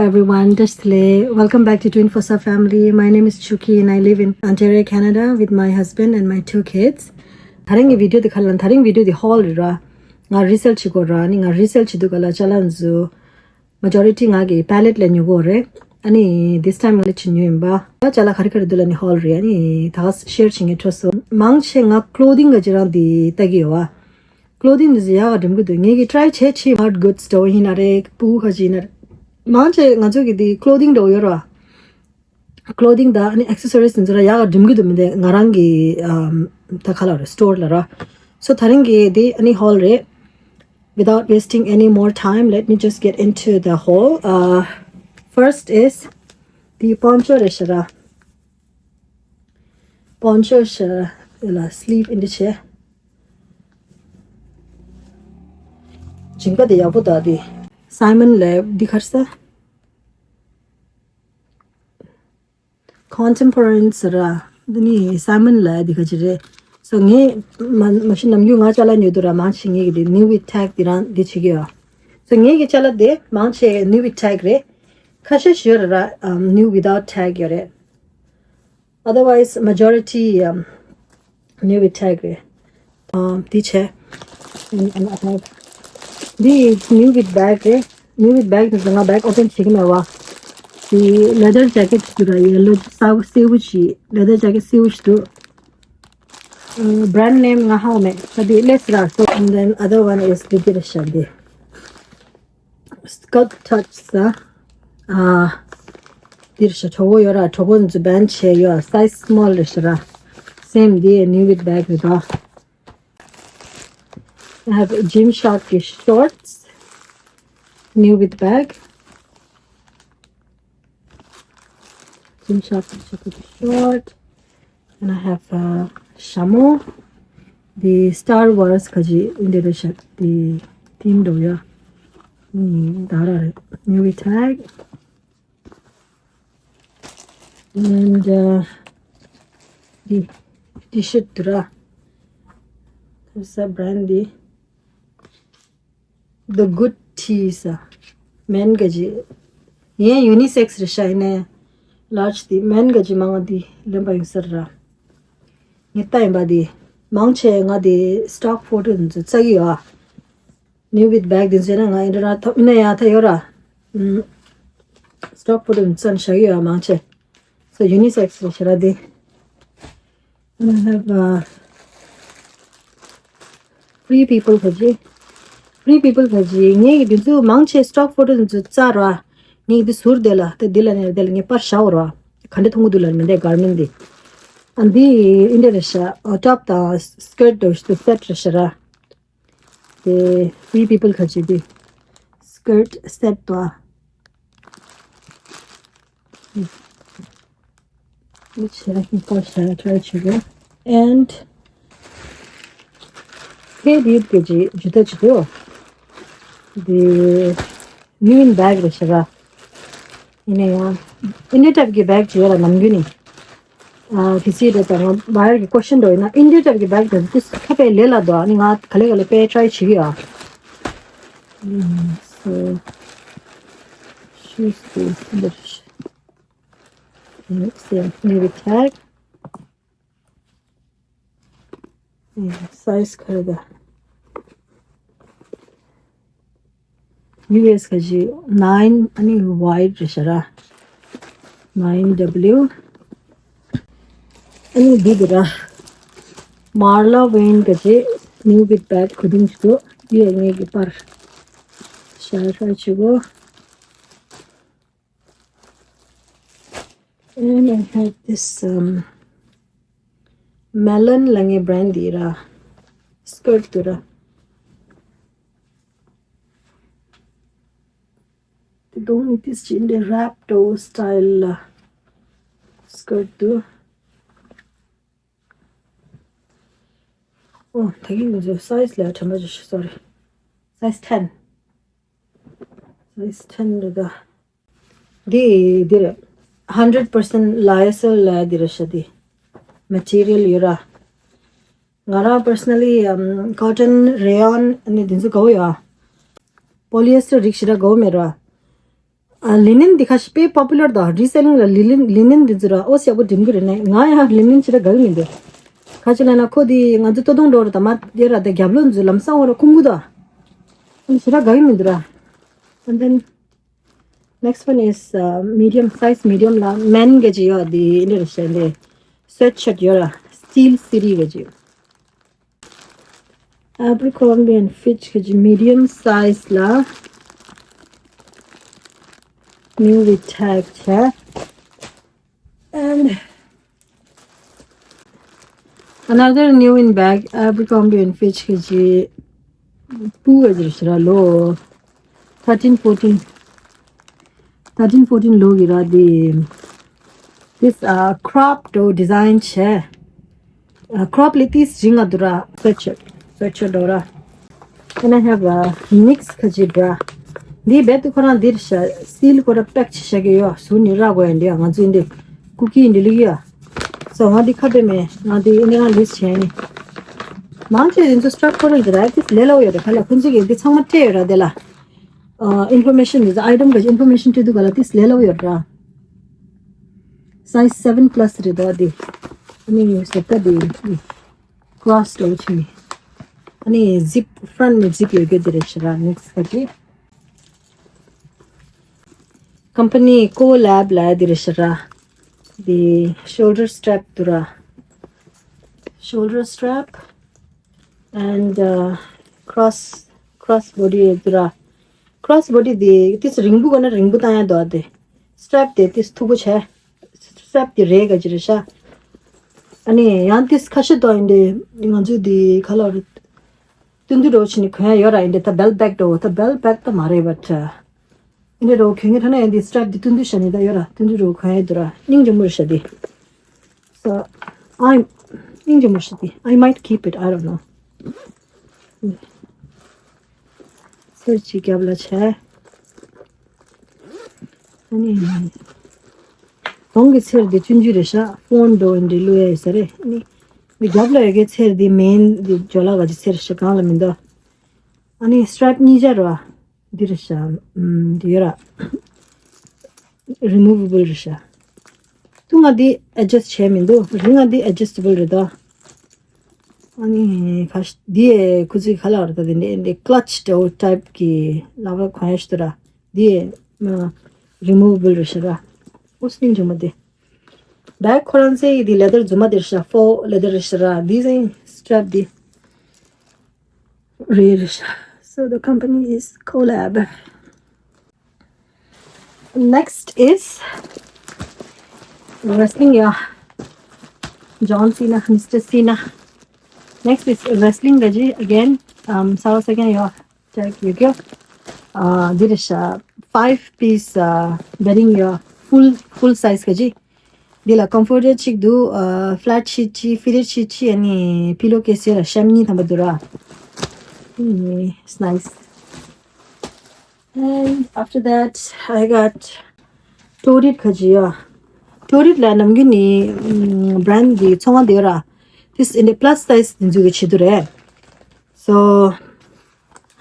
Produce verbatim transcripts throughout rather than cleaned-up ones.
Everyone, Dashle. Welcome back to Twin Fosa family. My name is Chuki and I live in Ontario, Canada with my husband and my two kids. ད་རིང་གི་བི་ཌི་ཡོ་འདི་ག་རེ་ལབ་ན། ད་རིང་བི་ཌི་ཡོ་འདི་ཧོལ་རེད་ར། ང་རི་སེལ་བྱེད་དགོས་ར། ཨ་ནི་ང་རི་སེལ་བྱེད་དུས་ག་ལ་ཅ་ལག་འཛུ། མ་ཇོ་རི་ཊི་ང་གི་པེ་ལེཊ་ལས་ཉོ་གོ་རེད། ཨ་ནི་this time ང་ལས་ཆི་ཉོ་ཡིན་པ། ད་ཅ་ལག་ག་རེ་ག་རེ་འདུག་ལབ་ན་ཧོལ་རེད། ཨ་ནི་ད་ག་ཤེར་བྱེད་ངེས་འཕྲོ་སོང་། མང་ཆེ་ང་ཀློ་དིང་ག་ཅི་རང་འདི་ལྟ་གི་ཡོད་བ། ཀློ་དིང་འདི་ཟེར་ཡག་ག་འགྲིམ་གི་འདུག་ངེད་ཀྱི་ཊི་རའི་བྱས་ཆེ་ཧར་གུཌ་སི་ཊོར་ཡིན་ན་རེད། ཕྲུ་གུ་ཁ་ཅིག་ཡིན་ན་རེད། མང་ཆེ་ང་ཚོ་གི་འདི་ཀློ་དིང་འདྲ་བོ་ཡོད་ར། ཀློ་དིང་དང་ཨ་ནི་ཨེག་སེ་སོ་རིས་འདི་ཚོ་ར་ཡག་ག་འགྲིམ་གི་འདུག་མི་འདུག་ང་རང་གི་ཨམ་ད་ག་ལབ་རེད། སི་ཊོར་ལ་ར། སོ་ད་རིང་གི་འདི་ཨ་ནི་ཧོལ་རེད། Without wasting any more time, let me just get into the haul. Uh, first is the poncho རེད་ཤག་ར། པོན་ཆོ་ཤག་ར། ཡ་ལ་སི་ལིབ་འདི་འདྲ་བྱས། ཇིང་ག་དེ་ཡག་པོ་འདུག་དེ། སའི་མོན་ལེབ་འདི་ག་རེ་ཟེར། ཀོན་ཊེམ་པོ་རེ་རི་ཟེར་ར། འདི་ནི་སའི་མོན་ལེབ་འདི་ག་ཅི་རེད། སོ་ངས་མ་མ་གཞི་ནམ་རྒྱུན་ང་ཅ་ལག་ཉོ་དུས་ར་མང་ཆེ་ངས་ཀྱི་དེ་new with tag དེ་རང་འདི་བྱེད་ཀྱི་ཡོད། སོ་ངས་ཀྱི་ཅ་ལག་དེ་མང་ཆེ་new with tag རེད། ཁ་ཤས་ཤིག་ཡོད་ར་ར་ཨམ་new without tag ཡོད་རེད། Otherwise, majority, um, new with tag རེད། ཨམ་འདི་བྱས། And, and I have འདི་new with bag རེད། new with bag དེ་ང་bag open བྱེད་ཀྱི་མེད་བ། འདི་leather jacket ཞིག་འདུག་ར། ཡེ་ལོ་ས་སེར་པོ་ཞིག leather jacket སེར་པོ་ཞིག་འདུག་ཨ་brand name ང་ཧ་གོ་མེད། ད་འདི་ལེས་ར། So and then other one is འདི་འདི་རེད་ཤག་འདི། Sculpt Touch ཟེར། ཨ། འདི་རེད་ཤག་གྲོགས་པོ་ཡོད་ར། གྲོགས་པོ་འདི་ཚོ་བེན་བྱས་ཡོད། སའི་ཛི་སི་མོལ་རེད་ཤག་ར། སེམ་འདི་new with bag རེད་དོ། I have Gymshark གི་shorts, new with bag. Gymshark གི་short. And I have uh, ཞྭ་མོ། འདི་Star Wars ག་ཅི་འདི་རེད་ཤག་འདི་ཐིམ་འདྲ་བོ་ཡ། ནི་ད་ར་རེད། new with tag. And uh, འདི་ཊི་ཤར་ཊི་འདུག་ར། ག་རེ་ཟེར་brand འདི། The Good Tees ཨ། མེན་ག་ཅི། ཡིན་ཡུ་ནི་སེག་སི་རེད་ཤག་ཡིན་ནའི་ལར་ཇི་དེ་མེན་ག་ཅི་མང་བ་དེ་ལེན་པ་ཡིན་ས་རེད་ར། ངས་ལྟ་ཡིན་པ་དེ། མང་ཆེ་ང་དེ་སི་ཊོག་ཕོ་ཊོ་འདི་ཚོ་བཙལ་གི་ཡོད་ཨ། new with bag དེ་ཚོ་ན་ང་ཨིན་ཊར་ནེཊ་ཐོབ་ཡིན་ན་ཡང་ད་ཡོད་ར། ཨུམ། སི་ཊོག་ཕོ་ཊོ་འདི་ཚོ་ན་བཞག་གི་ཡོད་ཨ་མང་ཆེ། So unisex རེད་ཤག་ར་དེ། And I have uh, Free People ག་ཅི། Free People ག་ཅི། ངས་ཀྱི་འདི་ཚོ་མང་ཆེ་སི་ཊོག་ཕོ་ཊོ་འདི་ཚོ་བཙལ་ར། ངས་འདི་ཟུར་དེ་ལ་དེ་འདི་ལ་ནས་དེ་ལ་ངས་པར་བཞག་ཡོད་ར། ག་འདྲ་མཐོང་གི་འདུག་ལབ་མི་འདི་གར་མེན་འདི། ཨ་འདི་ཨིན་ཌི་རེད་ཤག་ཨ་ཊོབ་དང་སི་ཀར་ཊི་དང་ཤི་ཊི་སེ་ཊི་རེད་ཤག་ར། དེ་Free People ག་ཅི་དེ། སི་ཀར་ཊི་སེ་ཊི་དང་། Let's see, I can first uh, try to go. And hey, dude, could you, you touch it? The new in bag, the shara. In a, in the type of bag, you are a namguni. Uh, if you see that, uh, buyer question do, in the type of bag, this cafe lela do, and not Kalegale pay try chia. Mm, so, she's the, the, let's see, maybe tag. Size ཁ་རེད་ད། ཡུ་ཨེས་ག་ཅི་nine ཨ་ནི་ཝའི་ཌི་རེད་ཤག་ར། nine W ཨ་ནི་འདི་འདི་ར། མར་ལ་ཝེན་ག་ཅི་new with bag གོ་དུང་ཞིག་འདུག་ཡུ་ཨེ་ངེད་ཀྱི་པར་ཤར་ཤར་བྱེད་གོ། And I have this um, Melon ལབ་མཁན་brand འདི་ར། སི་ཀར་ཊི་འདི་ར། དེ་དོང་ནི་ཏིས་ཅི་འདི་རེབ་ཊོ་སི་ཊའིལ་ལ་སི་ཀར་ཊི་འདུག་ཨོ་ད་གིན་ང་ཚོ་སའི་ཛི་ལ་དྲན་པ་བརྗེད་ཤག་སོ་རི། སའི་ཛི་ཊེན། སའི་ཛི་ཊེན་རེད་ད། འདི་འདི་རེད། hundred percent lyocell ལ་འདི་རེད་ཤག་འདི། མ་ཊི་རི་ཡལ་ཡོད་ར། ང་རང་personally um, cotton rayon ནི་འདི་ཚོ་དགའ་བོ་ཡོད་ཨ། polyester རིགས་ཞེ་དྲག་དགའ་བོ་མེད་ར། ཨ། ལི་ནན་འདི་ཁ་ཤས་དཔེ་པོ་པུ་ལར་དང་རི་སེ་ལིང་ལ་ལི་ནན་ལི་ནན་འདི་ཚོ་ར་ཨོ་སི་ཡག་པོ་འགྲིམ་གི་རེད་ནས། ང་ཡང་ལི་ནན་ཞེ་དྲག་དགའ་གི་མི་འདུག་ག་ཅི་ལབ་ན་ཁོ་འདི་ང་ཚོ་སྟོད་ཐུང་འགྲོ་ར་ད་མར་དེ་ར་ད་རྒྱབ་ལོགས་ཚོ་ལམ་སང་བ་ར་ཁུམ་གུ་དང་ཞེ་དྲག་དགའ་གི་མི་འདུག་ར། And then next one is, uh, medium size, medium ལ་མེན་ག་ཅི་ཡོད་འདི་འདི་རེད་ཤག་འདི་སུ་ཝེད་ཤར་ཊི་ཡོད་ར། Steel City ག་ཅི་ཡོད། Abercrombie and Fitch གི་medium size ལ་new with tag བྱས། And another new in bag, Abercrombie and Fitch གི་པུ་ག་ཅི་ཞིག་ར་ལོ། Thirteen fourteen, thirteen fourteen ལོ་གི་ར་འདི། This, uh, crop དོ་design བྱས། ཨ། ཁོ་རོབ་ལི་ཏིས་ཇི་ང་དུ་ར་སུ་ཝེད་ཤར་ཊི་སུ་ཝེད་ཤར་ཊི་འདྲ་བོ་ར། And I have a Knix ག་ཅི་bra. འདི་རྦད་དེ་ཁོ་རང་འདིར་ཤ་སིལ་ཁོ་ར་པེག་བྱེད་བཞག་གི་ཡོད། ཟུར་ནས་ར་དགོས་ཡ་འདི་ཡ་ང་ཚོའི་འདི་ཀུ་ཀི་འདི་ལུག་ཡ། སོ་ང་འདི་ཁ་པེ་མེད། ང་འདི་ཨི་ནི་རང་ལིས་བྱས་ནི། མང་ཆེ་འདི་ཚོ་སི་ཊར་ཊི་ཁོ་རང་གི་ར་ཏིས་ལས་སླ་བོ་ཡོད་རེད། ཁ་ལ་ཁོང་ཚོ་གི་འདི་ཚང་མ་སྤྲད་ཡོད་ར། དེ་ལ་ཨ་ཨིན་ཕོར་མེ་ཤན་འདི་ཚོ་ཨའི་ཊམ་ག་ཅི་ཨིན་ཕོར་མེ་ཤན་སྤྲད་དུས་ག་ལ་ཏིས་ལས་སླ་བོ་ཡོད་ར། Size seven plus རེད་དོ་འདི། ཨ་ནི་ཟེར་ད་འདི་ཀོ་རོ་སི་འདྲ་བོ་བྱས་ནི། ཨ་ནི་ཟིབ་ཕ་རོན་ཊི་ནས་ཟིབ་ཡོད་རྒྱུ་འདི་རེད་ཤག་ར། ནེག་སི་ཊི་ག་ཅི་ཀམ་པ་ནི་ཀོ་ལེབ་ལ་འདི་རེད་ཤག་ར། འདི་ཤོལ་ཌར་སི་ཊེབ་འདུག་ར། Shoulder strap and, uh, cross, cross body འདུག་ར། ཀོ་རོ་སི་བྷོ་ཌི་འདི་ཏིས་རིང་པོ་དགོས་ན་རིང་པོ་བཏང་ཡ་འདུག་ཨ། དེ་སི་ཊེབ་དེ་ཏིས་མཐུག་པོ་བྱས། སི་ཊེབ་དེ་རེད་ག་ཅི་རེད་ཤག་ཨ་ནི་ཡང་ཏིས་ཁ་ཤས་འདུག་ཨ། འདི་ང་ཚོའི་འདི་ག་ལ་རེད། སྟོན་དུས་འདྲ་བོ་བྱས་ནི་གོན་ཡ་ཡོད་ར། འདི་ད་བེལ་བེག་འདྲ་བོ། ད་བེལ་བེག་ད་མ་རེད། བཊ་འདི་འདྲ་བོ་གོན་གི་ཐ་ན་ཡང་འདི་སི་ཊེབ་འདི་སྟོན་དུས་བྱས་ནི་ད་ཡོད་ར། སྟོན་དུས་འདྲ་བོ་གོན་ཡ་འདུག་ར། སྙིང་རྗེ་མོ་རེད་ཤག་འདི། So, I, སྙིང་རྗེ་མོ་ཞིག་དེ། I might keep it, I don't know. ཚེར་གཅིག་རྒྱབ་ལ་བྱས། ཨ་ནི། གོང་གི་ཚེར་དེ་ཆུང་ཆུང་རེད་ཤག་ཕོན་འདྲ་འདི་བླུག་ཡ་ཡོད་ས་རེད། ཨ་ནི། འདི་རྒྱབ་ལ་ཡོད་མཁན་ཚེར་འདི་མེན་འདི་ཇོ་ལགས་ག་ཅི་ཚེར་ཞིག་གང་ལ་མི་འདུག་ཨ་ནི་སི་ཊེབ་གཉིས་ཆ་རེད་བ། འདི་རེད་ཤག་ཨམ། འདི་ཡོད་ར། རི་མུ་ཝེ་བལ་རེད་ཤག་ཐུང་ང་འདི་ཨེ་ཇི་སི་ཊི་བྱས་མི་འདུག་རིང་ང་འདི་ཨེ་ཇི་སི་ཊེ་བལ་རེད་དོ། ཨ་ནི་ཁ་ཤས་འདི་ཁོ་ཚོའི་ག་ལབ་རེད་ད། འདི་འདི་ཀ་ལ་ཆི་འདྲ་བོ་ཊའིབ་གི་ལག་པ་གོན་ཡ་ཞིག་འདུག་ར། འདི་རི་མུ་ཝེ་བལ་རེད་ཤག་ར། ཨོ་སྙིང་རྗེ་མོ་འདི། བེག་ཁོ་རང་ཚོའི་འདི་ལེ་དར་རྫུན་མ་འདི་རེད་ཤག་ཕོ་ལེ་དར་རེད་ཤག་ར། འདི་ཚོའི་སི་ཊེབ་འདི། རེད་རེད་ཤག So the company is Colab. Next is wrestling, yeah. John Cena, Mister Cena. Next is wrestling ག་ཅི། Again, um, གསར་པ་གསར་རྐྱང་ཡོད། ཅེག་ཡོད་ཀྱི། ཨ། འདི་རེད་ཤག five piece, uh, bedding ཡོད། Full, full size ག་ཅི། འདི་ལ་ཀམ་ཕོར་ཊར་གཅིག་འདུག་ཨ། ཕི་ལེཊ་ཤིཊ་གཅིག་ཕི་ཊེཌ་ཤིཊ་གཅིག་ཨ་ནི་པི་ལོ་ཀེ་སི་ཡོད་ར། ཤམ་གཉིས་ཐམ་པ་འདུག་ར། ཨ་ནི། It's nice. And after that, I got Torrid ག་ཅི་ཡ། Torrid ལ་ནམ་རྒྱུན་ནི་ཨམ། བྷི་རེན་ཌི་འདི་ཚོང་ཁང་དེ་ཡོད་ར། This in the plus size འདི་ཚོའི་ཆེད་དུ་རེད། So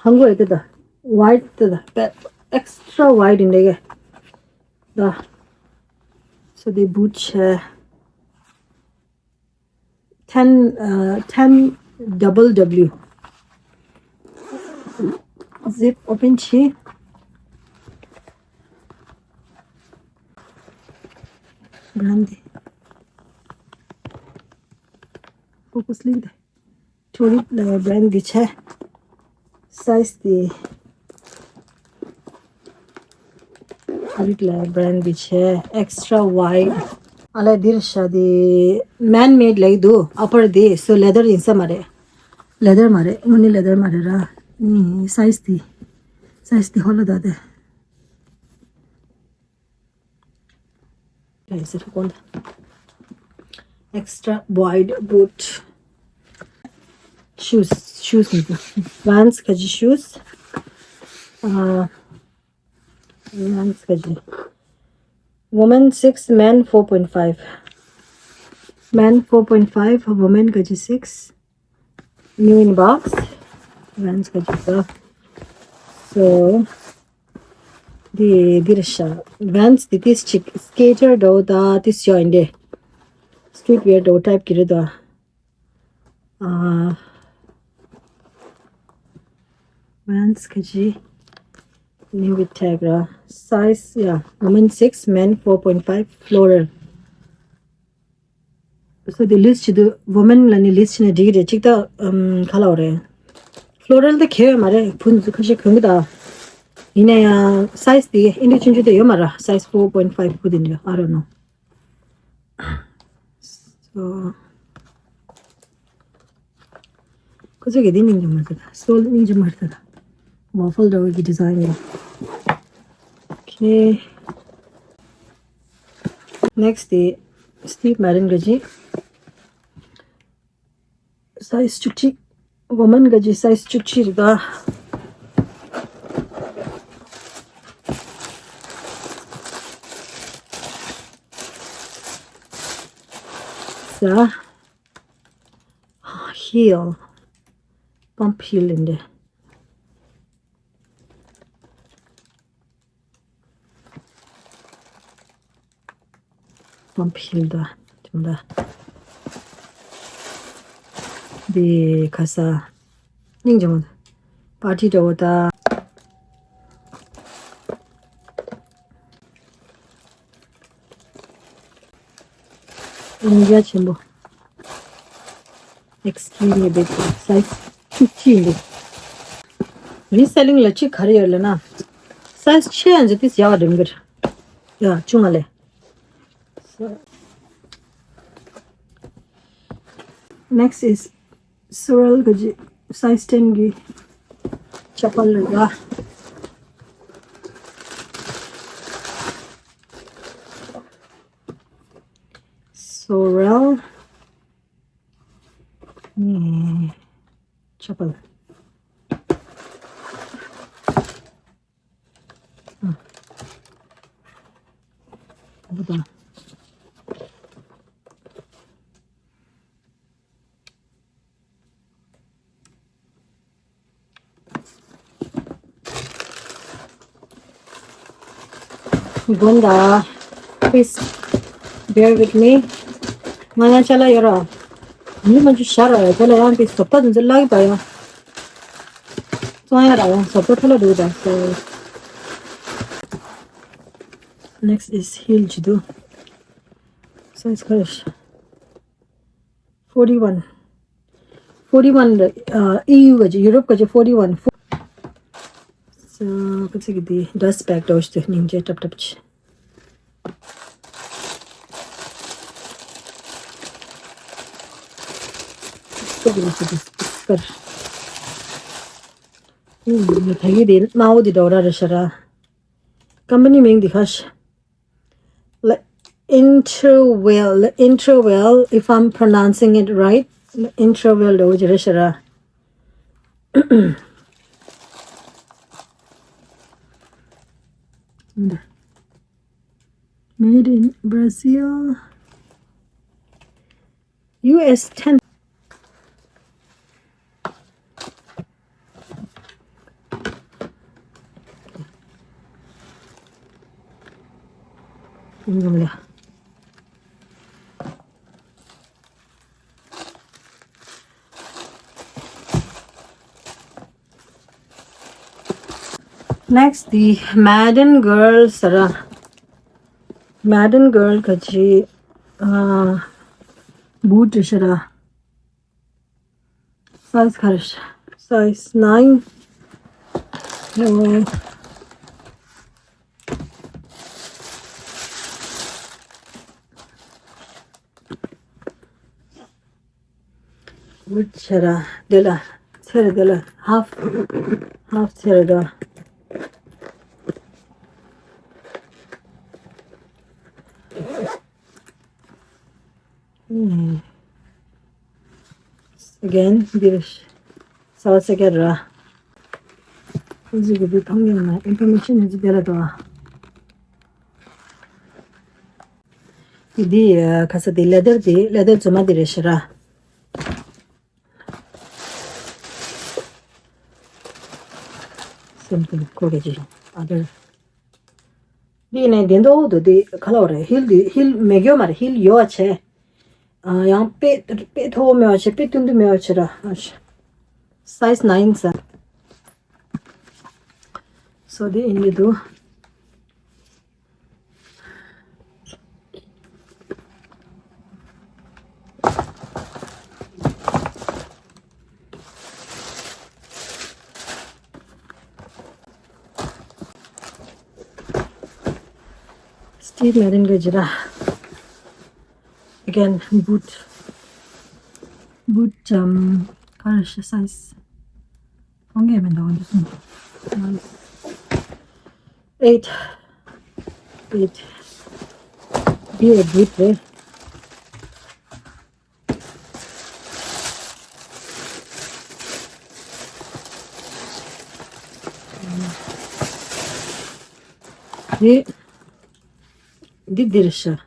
ཧང་གོ་ཡ་དེ་ད། ཝའིཌ་དེ་ད། extra wide in the ད། So the boot བྱས། ten, uh, ten double W. Zip open བྱས། བྷི་རེན་ཌི་འདི། Focus ལིང་འདི། Torrid ལ་བྷི་རེན་ཌི་འདི་བྱས། སའི་ཛི་འདི། Torrid ལ་བྷི་རེན་ཌི་འདི་བྱས། Extra wide. ཨ་ལས་འདིར་ཤ་འདི་མེན་མེཌ་ལབ་ཀྱི་འདུག་ཨ་པར་འདི། So leather ཡིན་ས་མ་རེད། ལེ་དར་མ་རེད། དངོས་གནས་ལེ་དར་མ་རེད་ར། ཨ་ནི་སའི་ཛི་འདི། སའི་ཛི་འདི་ཧོ་ལ་ད་དེ། Extra wide boot. Shoes, shoes ནི། Vans ག་ཅི་shoes. ཨ། Vans ག་ཅི། Women six, men four point five. Men four point five, women ག་ཅི་six. New in box. Vans ག་ཅི་ད། So འདི་འདིར་ཤ། Vans་འདི་ཏིས་ཅིག་སྐེ་ཊར་འདྲ་བོ་དང་ཏིས་ཡོད་ཡིན་ཏེ། Streetwear་འདྲ་བོ་ཊའིབ་ཀྱི་རེད་དོ། ཨ། Vans་ག་ཅི། Name with tag་ར། Size yeah, women six, men four point five, floral. So the list to the women་ལ་ནི་list་ནི་འགྲིག་རེད་ཅིག་ད་ཨམ་ག་ལ་བ་རེད། Floral་ད་ཁེ་བས་མ་རེད་ཕུན་ཚོགས་ཁ་ཤས་གོན་གི་ད། ཡིན་ན་ཡང་size་དེ་ཨིན་དྲ་ཆུང་ཆུང་དེ་ཡོད་མ་ར། Size four point five་ཕུ་དེ་འདྲ་I don't know. So ཁོ་ཚོ་གི་དེ་སྙིང་རྗེ་མ་རེད་ད། སོལ་སྙིང་རྗེ་མ་རེད་ད། Waffle་འདྲ་བོ་གི་design་ཡོད། Okay. Next་དེ་Steve Madden་ག་ཅི། Size་བཅུ་གཅིག Woman་ག་ཅི་size་བཅུ་གཅིག་རེད་ད། ས། Heel. Pump heel་ཡིན་ཏེ། Pump heel་ད་ཅུང་ད། འདི་ཁ་ས། སྙིང་རྗེ་མོ། པར་ཊི་འདྲ་བོ་ད། ཉིན་རྒྱ་ཆེན་པོ། Extremely big size བཅུ་གཅིག་འདུག Reselling་ལ་ཅི་ག་རེ་ཡོད་ལབ་ན། Size་ཆེ་ཡང་ཇི་ཏིས་ཡག་འགྲིམ་གི་རེད། ཡ་ཅུང་ང་ལས། Next is Sorel་ག་ཅི་size ten་གི་chappal་རེད་ལ། Sorel་ནི་chappal། ཨ། ཨ་ད། དགོན་ད། Please bear with me. ང་ཡང་ཅ་ལག་ཡོད་ར། མི་མ་ཅུ་ཤར་ར་ཡ་དེ་ལ་ཡང་དེ་བཟོ་ལྟ་དེ་ཚོ་བརླག་གི་པ་ཡང་། བཙོང་ཡ་ར་ཡང་བཟོ་ལྟ་ཐ་ལ་འདུག་ད་སོ། Next is heel་ཅི་འདུག Size་ག་རེ་ཤ། Forty one. Forty one་ཨ་ཨི་ཡུ་ག་ཅི་ཡུ་རོབ་ག་ཅི་forty one. So་ཁ་ཚིག་གི་དེ་dust bag་འདྲ་བོ་ཞིག་ཏུ་སྙིང་རྗེ་ཏབ་ཏབ་ཅི། ཁ་ཚིག་གི་དེ་དེ་སི་ཀར། ཨུམ་ད་གི་དེ་དམར་པོ་དེ་འདྲ་བོ་ར་རེད་ཤ་ར། ཀམ་པ་ནི་མིང་དེ་ཁ་ཤ། Like, Interwell, Interwell, if I'm pronouncing it right, Interwell འདྲ་བོ་ཅིག་རེད་ཤག་ར། Made in Brazil, U S ten. Next, the Madden Girl ཟེར་ར། Madden Girl ག་ཅི། ཨ། boot ཟེར་ར། Size ག་རེ། Size nine. ཨོ། མི་ཆེ་ར་དེ་ལ་ཚེར་དེ་ལ་half half ཚེར་དོ། Again འདིར་ས་བ་ས་ཀར་ར། ཁོང་ཚོས་ཀྱི་འདི་མཐོང་ཡོང་ན་information འདི་དེ་ལ་དོ། འདི་ཁ་ས་འདི་leather འདི་leather རྫུན་མ་འདི་རེད་ཤག་ར། Something ཁོ་ག་ཅི་other འདི་ནས་བདེ་མདོག་འདུག་འདི་ག་ལ་བ་རེད། ཧིལ་འདི་ཧིལ་མེད་རྒྱུ་མ་རེད། ཧིལ་ཡོད་བ་བྱས། ཨ་ཡང་དཔེ་དཔེ་མཐོ་བོ་མེད་བ་བྱས། དཔེ་བཏུམ་དུ་མེད་བ་བྱས་ར། ཨ་ཤ། size nine ཟེར། སོ་འདི་ཨིན་འདི་འདུག Steve Madden གི་ཇི་ར། Again, boot. Boot, um, ག་རེ་ཤ་size. ཁོང་གིས་མི་འདུག་འདི་སོང་། Eight. Eight. འདི་ཡི་boot རེད། འདི་འདི་འདིར་ཤ།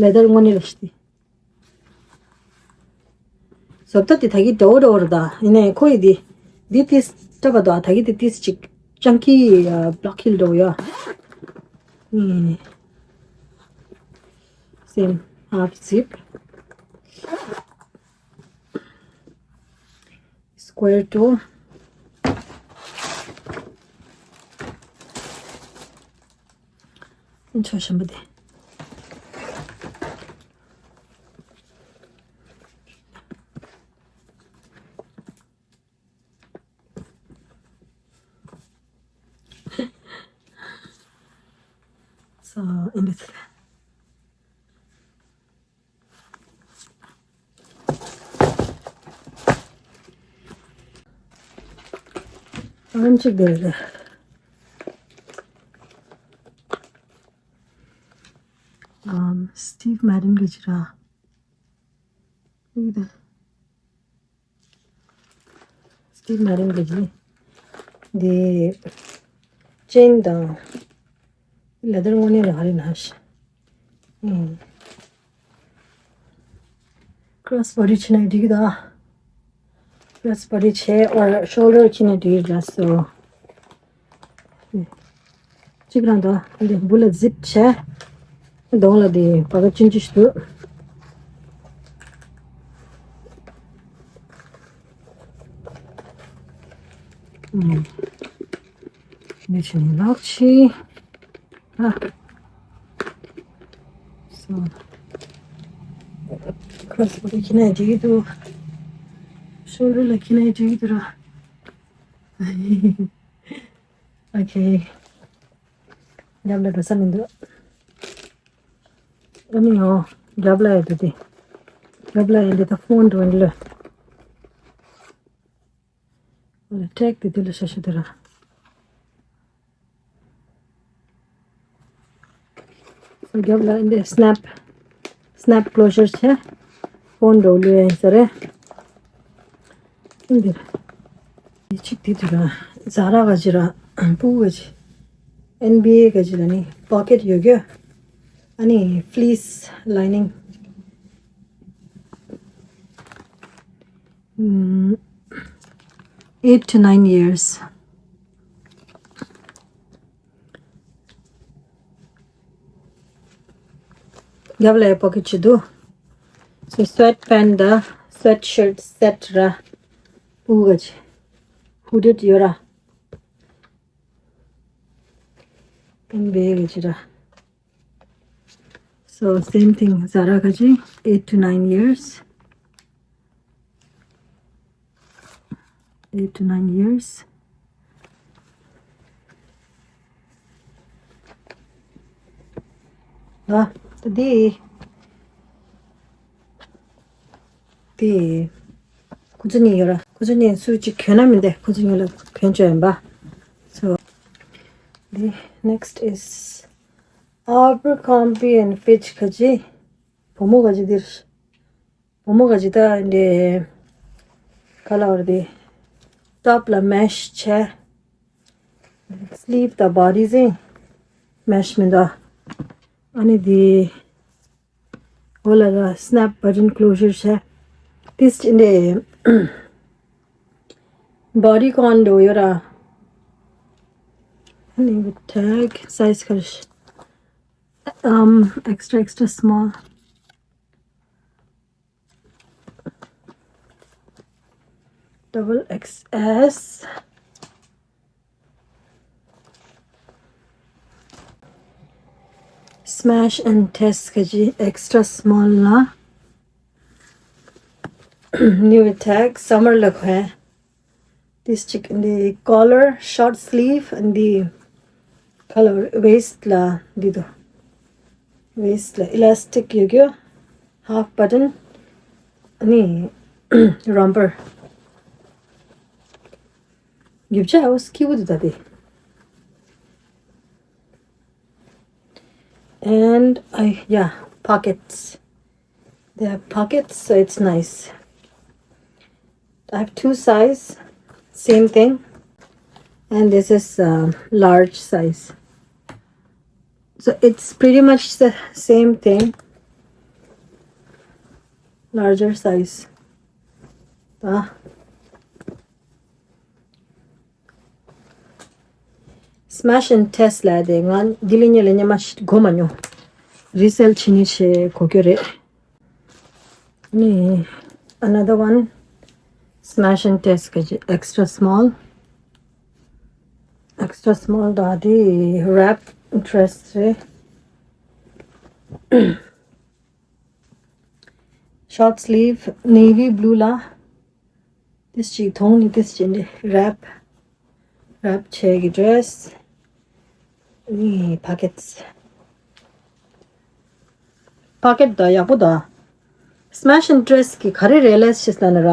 leather དངོས་གནས་རེད་ཤ་འདི། བཟོ་ལྟ་དེ་ད་གི་འདྲ་བོ་འདྲ་བོ་རེད་ད། ཡིན་ནའི་ཁོ་ཡི་དེ་འདི་ཏིས་སྐྲ་བ་དང་ད་གི་དེ་ཏིས་ཅིག་ཅང་ཀི་block heel འདྲ་བོ་ཡོད། ཨེ། same half zip. Square two. ཆོ་ཞིམ་པོ་དེ། So, in this ཨང་ཅིག་དེ་རེད། ཨམ། Steve Madden གི་ཅི་ར། ཡིག་དེ། Steve Madden གི་ཅི། འདི། ཅེན་དང་། leather དངོས་གནས་ལ་ཧ་རི་ན་ཤ། ཨུམ། cross body བྱས་ན་འགྲིག་གི་ད། cross body བྱས་or shoulder བྱས་ན་འགྲིག་གི་ད། So གཅིག་རང་ད་འདི་འབུ་ལ་zip བྱས། གདོང་ལ་འདི་པ་ག་ཅུན་ཅུ་ཞིག་འདུག་ཨུམ། འདི་བྱས་ནས་ལག་ཕྱིས། ཨ། So cross body བྱས་ན་འགྲིག་གི་འདུག shoulder ལ་བྱས་ན་འགྲིག་གི་འདུག་ར། Okay. རྒྱབ་ལ་འགྲོ་ས་མི་འདུག་ཨ་ནི་ཡང་རྒྱབ་ལ་ཡོད་དེ། རྒྱབ་ལ་ཡོད་དེ་ད་ཕོན་འགྲོ་ཡིན་ལ། ཨོ་ལ་ཊེག་དེ་དེ་ལ་ཤ་ཤ་དེ་ར། རྒྱབ་ལ་འདི་snap snap closure བྱས། ཕོན་འགྲོ་ལུས་ཡིན་ས་རེད། འདི་ཡི་ཆིག་དེ་དེ་ར། ཛ་ར་ག་ཅི་ར། ཕུ་ག་ཅི། ཨེན་བི་ཨེ་ག་ཅི་ལ་ནི་པོ་ཀེཊ་ཡོད་རྒྱུ། ཨ་ནི་fleece lining. ཨུམ། Eight to nine years. རྒྱབ་ལ་ཡ་པོ་ཀེཊ་ཅི་འདུག་སི་སུའེཊ་པེནཊ་དང་སུའེཊ་ཤརཊ་སེཊ་ར། ཕུ་ག་ཅི། ཧུ་ཌེཌ་ཡོད་ར། ཨེན་བི་ཨེ་ག་ཅི་ར། So same thing. ཛ་ར་ག་ཅི། Eight to nine years. Eight to nine years. ཨ། ད་འདི། འདི། ཁོ་ཚོ་གཉིས་ཡོད་ར། ཁོ་ཚོ་གཉིས་སུ་གཅིག་གྱོན་ན་མི་འདུག་ཁོ་ཚོ་གཉིས་ལ་གྱོན་ཆོག་ཡིན་པ། So the next is Abercrombie and Fitch ག་ཅི། བུ་མོ་ག་ཅི་འདིར། བུ་མོ་ག་ཅི་ད་འདི། ག་ལ་བར་འདི། ཊོབ་ལ་མེཤ་བྱས། སི་ལིབ་དང་བོ་ཌི་ཟིན་མེཤ་མི་འདུག་ཨ་ནི་འདི། འོ་ལ་ལ་སི་ནེབ་བ་ཊན་ཀློ་ཞར་བྱས། ཏིས་ཅི་འདི། བོ་ཌི་ཀོན་འདྲ་བོ་ཡོད་ར། Name tag size ཁར um extra extra small double X S. Smash and test ག་ཅི་extra small ལ། New tag summer ལ་ཁོས། This chick in the collar, short sleeve, and the collar waist la dido. Waist la elastic ཡོད་རྒྱུ། Half button. ཨ་ནི་romper. རྒྱུ་ཆ་ཨོ་སྐྱིད་པོ་འདུག་ད་དེ། And I, yeah, pockets. They have pockets, so it's nice. I have two size, same thing, and this is um, large size. So it's pretty much the same thing, larger size. Ah. Smash and test ལ་དེ་ང་འདི་ལི་ཉེ་ལ་ཉེ་མ་ཤི་གོ་མ་ཉོ། Resell བྱེད་ནི་ཆེ་གོ་གྱོ་རེད། ནི་another one, smash and test ག་ཅི་extra small. Extra small ད་དེ་wrap dress རེད། Short sleeve navy blue ལ། This ཅིག་མཐོང་ནི་this ཅིག་འདི་wrap, wrap བྱས་ཀྱི་dress. ནི་pockets. Pocket ད་ཡག་པོ་ད། Smash and test གི་ག་རེ་realize བྱས་ལབ་ན་ར།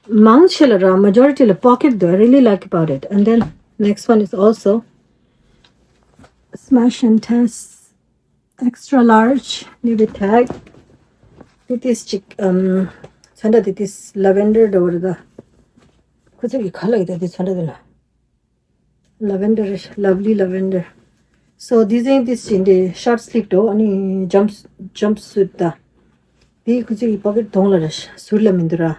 མང་ཆེ་ལ་ར་majority ལ་pocket ད། I really like about it. And then next one is also smash and test. Extra large, ནི་བི་tag. This ཅིག um ཚོན་ཁྲ་this lavender འདྲ་བོ་རེད་ད། ཁོ་ཚོ་གི་ག་ལ་ཡོད་ད་དེ་ཚོན་ཁྲ་དེ་ལ། Lavender, lovely lavender. So this is this in the short sleeve ད། ཨ་ནི་jump, jumpsuit ད། དེ་ཁོ་ཚོ་གི་pocket གདོང་ལ་རེད། ཟུར་ལ་མི་འདུག་ར།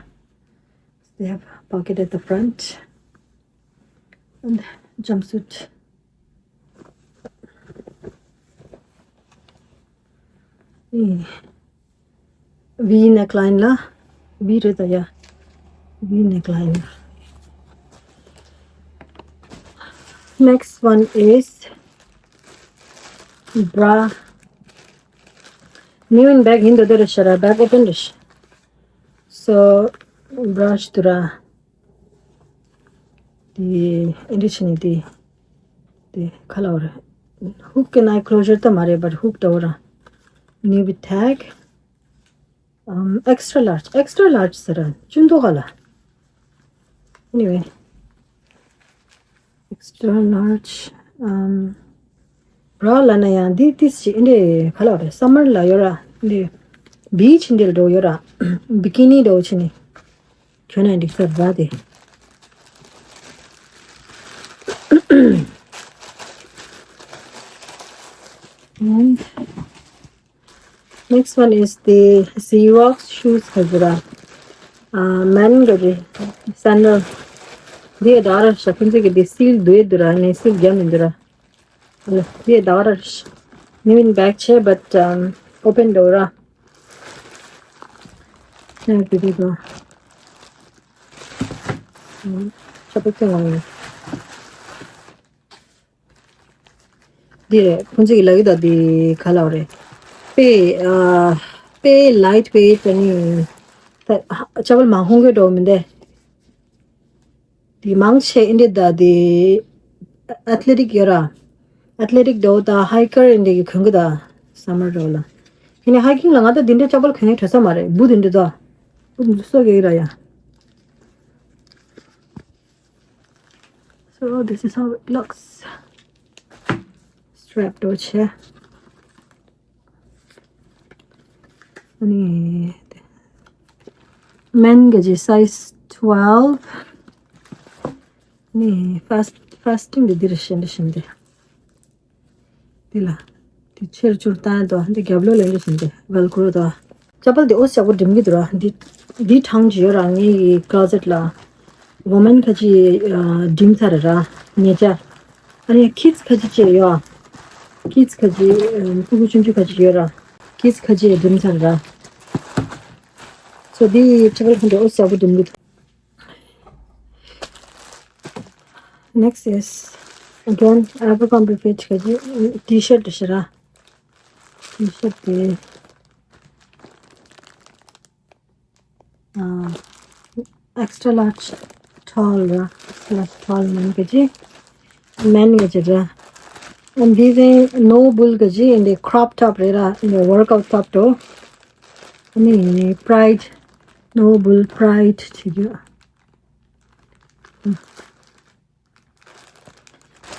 They have pocket at the front. And jumpsuit. V neckline ལ། V རེད་ད་ཡ། V neckline ལ། Next one is bra. New in bag ཡིན་འདུག་དེ་རེད་ཤ་ར། Bag open རེད་ཤ། So bra ཞིག་འདུག་ར། དེ་ཨེ་འདྲ་བྱས་ནས་དེ་དེ་ག་ལབ་རེད། Hook and eye closure ད་མ་རེད། But hook འདྲ་བོ་ར། New with tag. Um, extra large, extra large ཟེར་ར། ཆུང་མདོག་ག་ལ། Anyway, extra large. Um, bra ལབ་ན་ཡང་འདི་ཏིས་ཅིག་ཨེ་འདྲ་ག་ལབ་རེད། summer ལ་ཡོད་ར། འདི་beach འདི་ལ་འགྲོ་ཡོད་ར། Bikini འདྲ་བོ་བྱས་ནས། ཁྱོད་ན་འགྲིག་ས་ར་དེ། And next one is the Xerox shoes ཁ་ཟེར་ར། ཨ་མན་གི་རེད། sandal. འདི་ཡ་ད་ར་ཤ་ཁོང་ཚོ་གི་འདི་seal འདུག་ཡ་འདུག་ར། ངས་seal རྒྱབ་མི་འདུག་ར། ཨ་ལ་འདི་ཡ་ད་ར་ཤ། New in bag ཆེ། But um, open འདྲ་བོ་ར། ནས་འདི་འདི་དང་། ཨུམ། ཆ་པོ་ཅན་ལ་ཡིན། འདི་རེད། ཁོང་ཚོ་གི་ལབ་ཀྱི་ད་འདི་ག་ལབ་རེད། དཔེ་ཨ། དཔེ་light weight ཨ་ནི། ད་ཨ་ཅ་བལ་མང་ཧོང་གི་འགྲོ་མི་འདི། དེ་མང་ཆེ་ཨིན་འདྲ་ད་དེ་athletic ཡོད་ར། athletic འདྲ་བོ་ད་hiker ཨིན་འདྲ་གི་གོན་གི་ད། summer འདྲ་བོ་ལ། ཡིན་ནའི་hiking ལ་ང་ད་དེ་འདྲ་ཅ་བལ་གོན་གི་དྲོ་ས་མ་རེད། boot ཨིན་འདྲ་ད། boot འདྲ་སོ་གི་ར་ཡ། So this is how it looks. Strap འདྲ་བོ་ཆེ། ཨ་ནི། མན་གི་ཅི་size twelve། ནི་fast, fasting འདི་འདིར་ཤེས་འདི་ཤེས་འདི། འདི་ལ། འདི་ཆེར་བཅུར་བཏང་དོ། འདི་རྒྱབ་ལོགས་ལ་འདི་ཤེས་འདི། velcro དོ། ཅ་བལ་འདི་ཨོ་ཞག་པོ་འགྲིམ་གི་འདུག་ར། འདི་འདི་གྲངས་ཅི་ཡོད་ར། ངའི་closet ལ། woman ཁ་ཅི་འགྲིམ་ཚར་ར། ཉེ་ཆར། ཨ་ནི་ཁིཌ་ཁ་ཅིག་ཅེས་ཡོད། ཁིཌ་ཁ་ཅིག་ཕྲུ་གུ་ཆུང་ཆུང་ཁ་ཅིག་ཡོད་ར། ཁིཌ་ཁ་ཅིག་འགྲིམ་ཚར་ར། སོ་འདི་ཁྲི་ཀལ་ཁོང་དུ་ཨོ་ཟ་བོ་འགྲིམ་གི། Next is again Abercrombie Fitch ཁ་ཅིག་ཊི་ཤར་ཊི་ཞིག་ར། ཊི་ཤར་ཊི་དེ། ཨ། extra large tall ར། extra large tall མན་ག་ཅི། མན་ག་ཅི་ར། And this is no bull ག་ཅི། འདི་crop top རེད་ར། འདི་workout top དོ། ཨ་ནི་Pride, no bull Pride བྱེད་རྒྱུ།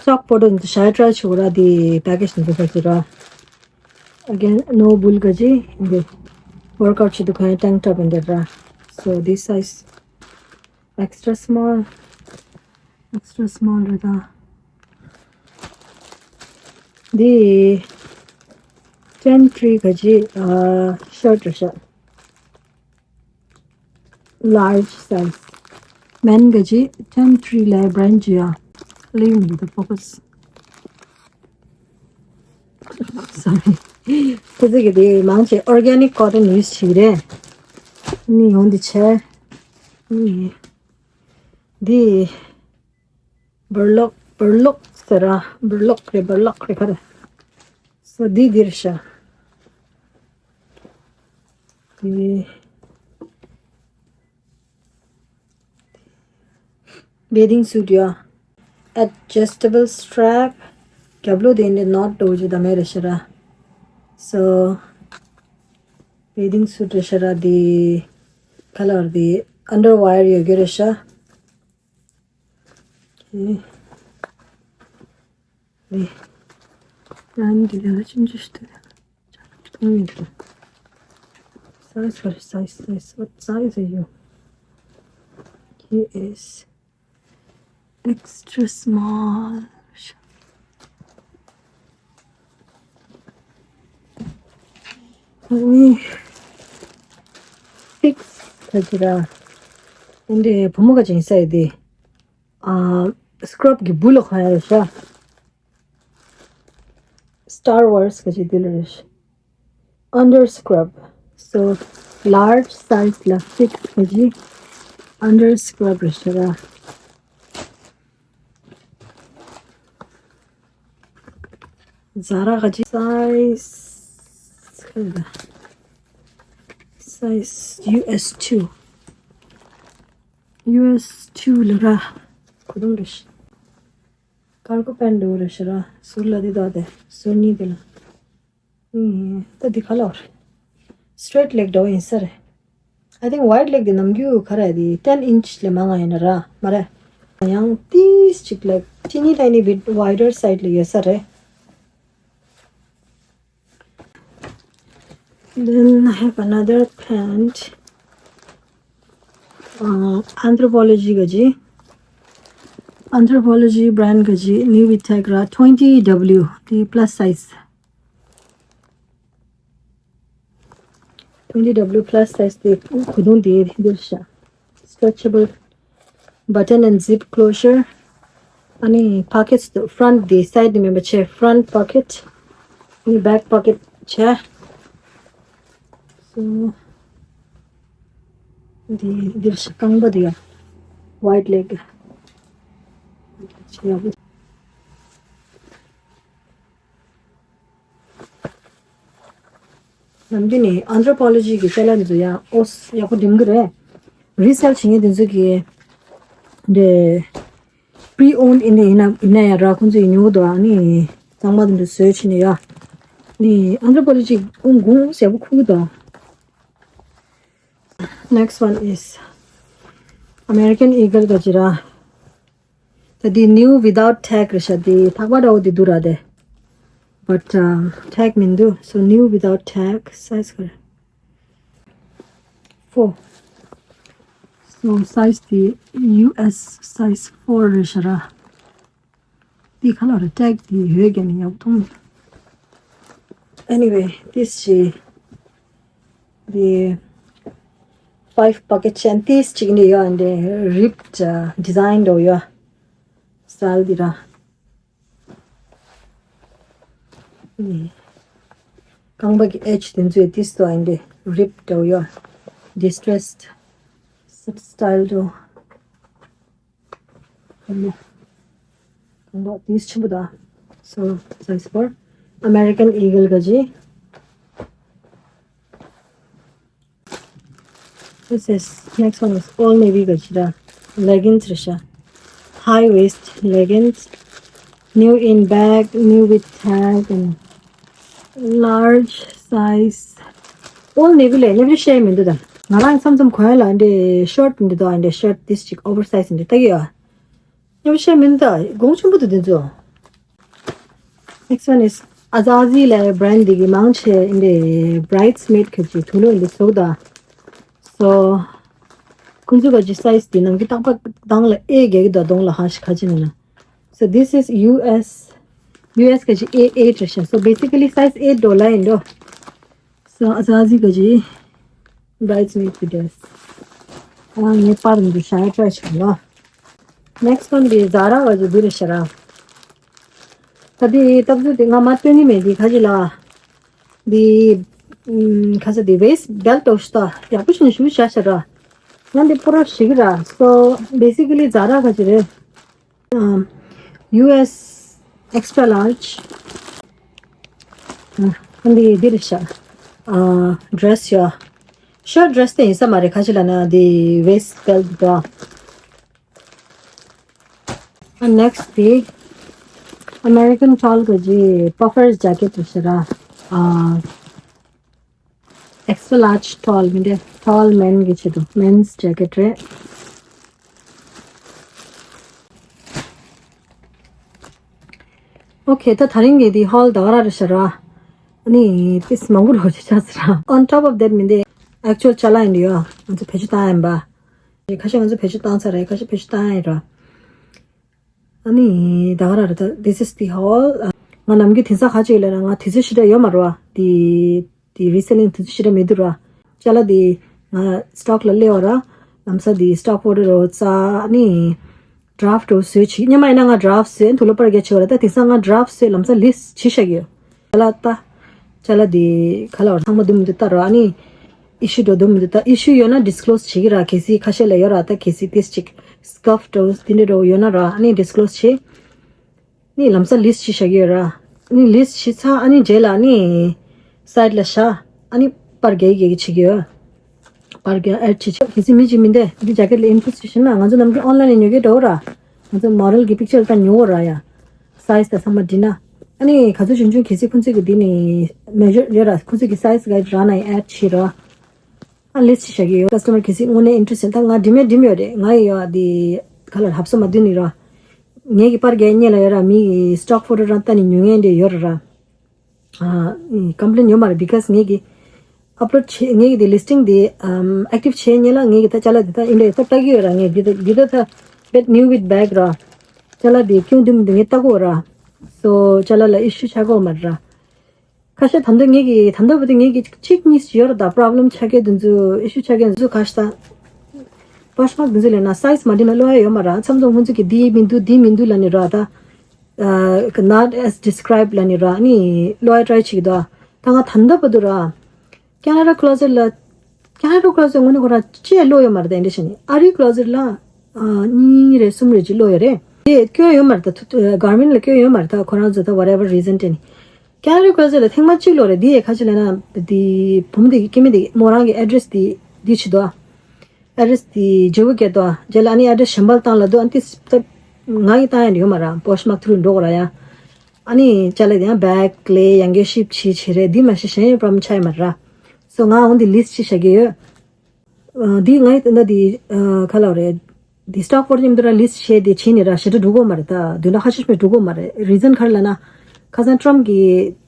སོག་པོ་ཏོ་འདི་ཤའི་ཊི་རའི་བྱེད་དགོས་ར། འདི་པེ་ཀེ་ཇི་འདི་ཚོ་བྱེད་ར། Again no bull ག་ཅི། འདི་workout བྱེད་དུས་ཁོ་ཡང་tank top འདི་ར། So this size extra small, extra small རེད་ད། འདི་ten three ག་ཅི། ཨ། ཤར་ཊི་རེད་ཤག large size མན་ག་ཅི། ten three ལ་brand ཅི་ཡ། Leave me the focus. Sorry. ཁོ་ཚོ་གི་དེ་མང་ཆེ་organic cotton use བྱེད་རེད། ནི་ཡོང་འདི་ཆེ། ནི་འདི་Burlock, Burlock ཟེར་ར། Burlock རེད། Burlock རེད་ག་རེ། སོ་འདི་འདིར་ཤ། འདི་bathing suit ཡ། Adjustable strap. རྒྱབ་ལོགས་དེ་འདི་knot འདྲ་བོ་ཅིག་ད་མེད་རེད་ཤ་ར། So bathing suit རེད་ཤ་ར། འདི་ཁ་ལར་འདི་underwire ཡོད་རྒྱུ་རེད་ཤ། Okay. 네. 난 들려라 진주시대. Size, what size, size, what size are you? He is extra small. ཨ་ནི་ཕིག་ད་ཅི་ར། འདི་བུ་མོ་ག་ཅིག་ཡིན་ས་ཡི་དེ། ཨ། སི་ཀརབ་གི་སྦུག་ལ་གོན་ཡ་རེད་ཤག Star Wars ག་ཅིག་འདི་ལ་རེད་ཤག Under scrub. So large size ལ་ཕིག་ག་ཅིག under scrub རེད་ཤག Zara ག་ཅིག size size U S two. U S two ལ་ར། ཁོ་རང་རེད། cargo pant འདྲ་བོ་རེད་ཤག་ར། ཟུར་ལ་འདི་དག་དེ་ཟུར་གཉིས་དེ་ལ། ཨུམ། ད་འདི་ག་ལ་བར། Straight leg འདྲ་བོ་ཡིན་ས་རེད། I think wide leg འདི་ནམ་རྒྱུན་ག་རེ་འདི་ten inch ལས་མང་ང་ཡིན་ན་ར་མ་རེད། ཡང་ཏིས་ཅིག་like teeny tiny bit wider side ལ་ཡོད་ས་རེད། Then I have another pant. Uh, Anthropologie ག་ཅིག Anthropologie brand ག་ཅིག Nui Vitac ར། twenty W དེ་plus size. twenty W plus size དེ་གོས་ཐུང་དེ་འདིར་ཤག Stretchable button and zip closure. ཨ་ནི་pockets དེ་front དེ་side དེ་མིན་པ་བྱས་front pocket. ཨ་ནི་back pocket བྱས། So འདི་འདིར་ཤག་རྐང་པ་དེ་ཡ། Wide leg བྱས་ཡ། ནམ་རྒྱུན་ནས་Anthropologie གི་ཅ་ལག་འདི་ཚོ་ཡང་ཨོ་ཡག་པོ་འགྲིམ་གི་རེད། Resell བྱེད་མཁན་དེ་ཚོ་གི་འདི་pre-owned ཡིན་ན་ཡིན་ན་ཡིན་ན་ཡང་ར་ཁོང་ཚོས་ཉོ་གི་འདུག་ཨ་ནི་གཙང་མ་དེ་འདྲ་བཟོས་བྱས་ནས་ཡ། ནི་Anthropologie དགུང་དགུང་ཡག་པོ་ཁུག་གི་འདུག Next one is American Eagle ག་ཅིག་ར། ད་འདི་new without tag རེད་ཤག་འདི་ཐག་པ་འདྲ་བོ་འདི་འདུག་ར་དེ། But um, tag མི་འདུག So new without tag size ག་རེ། Four. So size འདི U S size four རེད་ཤག་ར། འདི་ག་ལ་རེད། tag འདི་ཡོད་ཀྱང་ནི་ཡག་པོ་མཐོང་མེད། Anyway, this is the five pocket chain. This གཅིག་ནི་ཡོད་འདི་ripped uh, design འདྲ་བོ་ཡོད། Style འདི་ར། རྐང་པ་གི་ཨེ་ཇི་དེ་ཚོའི་ཏིས་དོ་ཨིན་དེ་རིབ་དོ་ཡོ། Distressed style དོ། རྐང་པ་ཏིས་ཆེན་པོ་དོ། So size four. American Eagle ག་ཅི། This is next one is Old Navy ག་ཅི་ར། Leggings རེད་ཤག High waist leggings. New in bag, new with tag and large size. Old Navy ལས་ཉམས་ཤེས་མི་འདུག་ད། ང་རང་མཚམས་མཚམས་གོན་ཡ་ལ་འདི་ཤོར་ཊི་འདི་དང་འདི་ཤོར་ཊི་ཏིས་ཅིག་ཨོ་བར་སའི་ཛི་འདི་ལྟ་གི་ཡོད། ཉམས་ཤེས་མི་འདུག་ད་གོང་ཆེན་པོ་འདུག་འདི་ཚོ། Next one is Azazi ལ་བྷ་རེན་ཌི་འདི་གི་མང་ཆེ་འདི་Bridesmaid ག་ཅི་ཐུགས་ལོ་འདི་བཟོ་གི་ད། So ཁོང་ཚོ་ག་ཅི་སའི་ཛི་འདི་ནམ་གི་རྟག་པར་གདང་ལ་ཨེ་རྒྱག་གི་ད་གདོང་ལ་ཧ་ཤི་ཁ་ཅི་ནི་ན། So this is U S, U S ག་ཅི་ཨེ་ཨེ་རེད་ཤག So basically size eight འགྲོ་ལ་ཡིན་འགྲོ། So Azazi ག་ཅི་Bridesmaid གི་ཌི་རེ་སི། ཨ་ངའི་པར་འདི་ཤ་ཡ་ཊི་རའི་ཆགས་ལ། Next one འདི་Zara ག་ཅི་འདི་རེད་ཤག་ར། ད་འདི་སྟབས་བདེ་འདི་ང་མ་སྟོན་གི་མེད་འདི་ཁ་ཅི་ལ། འདི་ཁ་ཅི་འདི་waist belt འདྲ་བོ་ཞིག་ད་ཡག་པོ་ཞིག་ཞུ་བྱ་ཤག་ར། ང་འདི་པོ་རོ་ཞིག་ར། So basically Zara ག་ཅི་རེད། Um, U S extra large. ཨ་འདི་འདི་རེད་ཤག་ཨ་ཌི་རེ་སི་ཡ། ཤོར་ཊི་ཌི་རེ་སི་དེ་ཡིན་ས་མ་རེད། ཁ་ཅི་ལ་ན་འདི་waist belt འདྲ། ཨ་next འདི་American tall ག་ཅི་puffers jacket རེད་ཤག་ར། ཨ་Extra large tall མི་འདྲ། Tall men གི་ཆེད་དུ་men's jacket རེད། Okay ད་དེ་རིང་གི་འདི་ཧོལ་ད་ག་ར་རེད་ཤག་ར། ཨ་ནི་ཏིས་མང་པོ་རོ་ཅི་ཆགས་ཟེར་ར། On top of that མི་འདི་actual ཅ་ལག་ཡིན་འདི་ཡོ། ང་ཚོ་བེད་སྤྱོད་བཏང་ཡིན་པ། ཁ་ཤས་ང་ཚོ་བེད་སྤྱོད་བཏང་ཚར་རེད། ཁ་ཤས་བེད་སྤྱོད་བཏང་ཡིན་ར། ཨ་ནི་ད་ག་ར་རེད་ད། This is the haul. ང་ནམ་རྒྱུན་དེང་སང་ཁ་ཅིག་ལ་ན་ང་དུས་ཚོད་ཞེ་དྲག་ཡོད་མ་རེད་བ། དེ་དེ་རི་སེ་ལིང་དུས་ཚོད་ཞེ་དྲག་མི་འདུག་ར། ཅ་ལག་དེ་ང་སི་ཊོག་ལ་སླེབས་པ་ར། ལམ་སང་དེ་སི་ཊོག་ཕོ་ཊོ་རོ་ཙ་ཨ་ནི་ཌ་རབ་ཊི་རོ་བཟོས་བྱས། སྔོན་མ་ཡིན་ན་ང་ཌ་རབ་ཊི་བཟོས་དུག་ལོག་པར་རྒྱག་བྱས་པ་ར། ད་དེང་སང་ང་ཌ་རབ་ཊི་བཟོས་ལམ་སང་ལིསི་ཊི་བྱས་བཞག་གི་ཡོད། ཅ་ལག་ལྟ། ཅ་ལག་འདི་ག་ལ་བར་ཚང་མ་འདུག་མི་འདུག་ལྟ་རོགས། ཨ་ནི་ཨི་ཤུ་འགྲོ་འདུག་མི་འདུག་ལྟ། ཨི་ཤུ་ཡོད་ན་ཌིས་ཀློ་སི་བྱེད་ཀྱི་ར། གལ་སྲིད་ཁ་ཤས་ལ་ཡོད་ར། ད་གལ་སྲིད་ཏིས་ཅིག་སི་ཀར་ཕི་འདྲ་བོ་དེ་འདྲ་འདྲ་བོ་ཡོད་ན་ར། ཨ་ནི་ཌིས་ཀློ་སི་བྱེད། ནི་ལམ་སང་ལིསི་ཊི་བྱེད་བཞག་གི་ཡོད་ར། ཨ་ནི་ལིསི་ཊི་བྱེད་ཚར། ཨ་ནི་རྗེས་ལ་ཨ་ནི་སའི་ཌི་ལ་བཞག་ཨ་ནི་པར་རྒྱག་རྒྱག་གི་བྱེད་ཀྱི་ཡོད། པར་རྒྱག་ཨེཌ་བྱེད་བྱེད། གལ་སྲིད་མི་གཅིག་མི་འདི་འདི་ཇེ་ཀེཊ་ལ་ཨིན་ཊི་རེ་སི་ཊི་ཡོད་ན་ང་ཚོ་ནམ་རྒྱུན་ཨོན་ལའིན་ལ་ཉོ་གི་འགྲོ་ར། ང་ཚོ་མོ་ཌེལ་གྱི་པིག་ཅར་ལྟ་ཉོ་ར་ཡ། སའི་ཛི་དང་ཚང་མ་འགྲིག་ན། ཨ་ནི་ག་ཚོད་བྱུང་བྱུང་གལ་སྲིད་ཁོང་ཚོས་ཀྱི་འདི་ནི་མེ་ཇར་ཡོད་ར། ཁོང་ཚོས་ཀྱི་སའི་ཛི་གའི་ཌི་རག་ན་ཡང་ཨེཌ་བྱེད་ར། ཨ་ལིསི་ཊི་བྱེད་བཞག་གི་ཡོད། ཀ་སི་ཊ་མར་གལ་སྲིད་དངོས་གནས་ཨིན་ཊི་རེ་སི་ཊི་ཡོད་ན། ད་ང་འགྲིག་མེད་འགྲིག་མེད་ཡོད་རེད། ང་ཡི་ཡོད་འདི་ག་ལ་ཧབ་སོ་མ་བདུན་ནི་ར། ངེད་ཀྱི་པར་རྒྱག་སྔོན་ལ་ཡོད་ར། མི་གི་སི་ཊོག་ཕོ་ཊོ་རང་ལྟ་ནི་ཉོ་མཁན་འདྲ་ཡོད་ར་ར། ཨ་ཀམ་པི་ལེན་ཡོད་མ་རེད། བི་ཀོ་ཟི་ངེད་ཀྱི་ཨབ་ལོཌ་བྱེད། ངེད་ཀྱི་དེ་ལིསི་ཊིང་དེ་ཨམ་ཨེག་ཊིབ་བྱེད་སྔོན་ལ་ངེད་ཀྱི་ད་ཅ་ལག་དེ་ད་ཨིན་ཌི་ཡ་ད་ལྟ་གི་ཡོད་ར། ངས་འདི་ད་འདི་ད་ད་བེད་ནིའུ་ཝིད་བེག་ར། ཅ་ལག་དེ་སྐྱོན་འདུག་མི་འདུག་ངས་ལྟ་གོ་ར། སོ་ཅ་ལག་ལ་ཨི་ཤུ་ཆགས་གོ་མ་ར། ཁ་ཤས་ད་འདོད་ངེད་ཀྱི་ད་འདོད་བ་དེ་ངེད་ཀྱི་གཅིག་གཉིས་ཡོད་ར། ད་པོ་རོབ་ལེམ་ཆགས་མཁན་དེ་ཚོ་ཨི་ཤུ་ཆགས་མཁན་དེ་ཚོ་ཁ་ཤས་ད་པོ་སི་ཊི་མར་དེ་ཚོ་ལས་ན་སའི་ཛི་མ་འགྲིག་ན་ཀློག་ཡ་ཡོད་མ་ར། མཚམས་མཚམས་ཁོང་ཚོ་གི་འདི་མི་འདུག་འདི་མི་འདུག་ལབ་ནི་ར། ད་ཨ་not as described ལབ་ནི་ར། ཨ་ནི་ཀློག་ཡ་ཊི་རའི་བྱེད་ཀྱི་འདུག་ད་ང་ད་འདོད་བ་དུ་ར། ཀེ་ན་ཌ་ཀློ་ཟེཊ་ལ། ཀེ་ན་ཌ་ཀློ་ཟེཊ་དངོས་གནས་ཁོ་རང་ཅི་ཡང་ཀློག་ཡོད་མ་རེད། ད་ཨིན་ཌི་ཡ་ནི་ཨ་རིའི་ཀློ་ཟེཊ་ལ་ཨ་གཉིས་རེ་གསུམ་རེ་ཅིག་ཀློག་ཡོད་རེད། དེ་སྐྱོན་ཡོད་མ་རེད། ད་གར་མེན་ཊི་ལ་སྐྱོན་ཡོད་མ་རེད། ད་ཁོ་རང་ཚོ་ད་whatever reason དེ་ནི། ཀེ་ན་ཌ་ཀློ་ཟེཊ་ལ་ཐེངས་མ་གཅིག་ཀློག་རེད། དེ་ཡས་ཁ་ཅིག་ལབ་ན་དེ་བུ་མོ་དེ་གི་སྐྱེ་དམན་དེ་མོ་རང་གི་ཨེ་ཌི་རེ་སི་དེ་དེ་བྱེད་དོ། ཨེ་ཌི་རེ་སི་དེ་བརྗེ་པོ་བརྒྱབ་དོ། རྗེས་ལ་ཨ་ནི་ཨེ་ཌི་རེ་སི་གཞན་པ་བཏང་ལབ་དུས་ཨ་ནི་ད་ང་གིས་བཏང་ཡ་ཡོད་མ་རེད། པོ་སི་ཊི་མར་ཐུག་རུ་འགྲོ་དགོས་ར་ཡ། ཨ་ནི་ཅ་ལག་དེ་ཡང་བེག་ལས་ཡང་གི་ཤིབ་བྱེད་བྱེད་རེད། འདི་མ་གཞི་གཞན་ཡང་པོ་རོབ་ལེམ་ཆགས་ཡོད་མ་རེད་ར། སོ་ང་འོང་འདི་ལིསི་ཊི་བྱེད་བཞག་གི་ཡོད། ཨ་འདི་ང་ཡི་ད་འདི་ཨ་ག་ལབ་རེད། འདི་སི་ཊོག་ཕོ་ཊོ་མཉམ་དུ་ར་ལིསི་ཊི་བྱས་ཏེ་བྱས་ནི་ར་ཞེ་དྲག་འགྲོ་གི་མ་རེད། ད་དུས་ན་ཁ་ཤས་ཤིག་འགྲོ་གི་མ་རེད། རི་ཛན་ག་རེ་ལབ་ན། ཁ་སང་ཊམ་གྱི་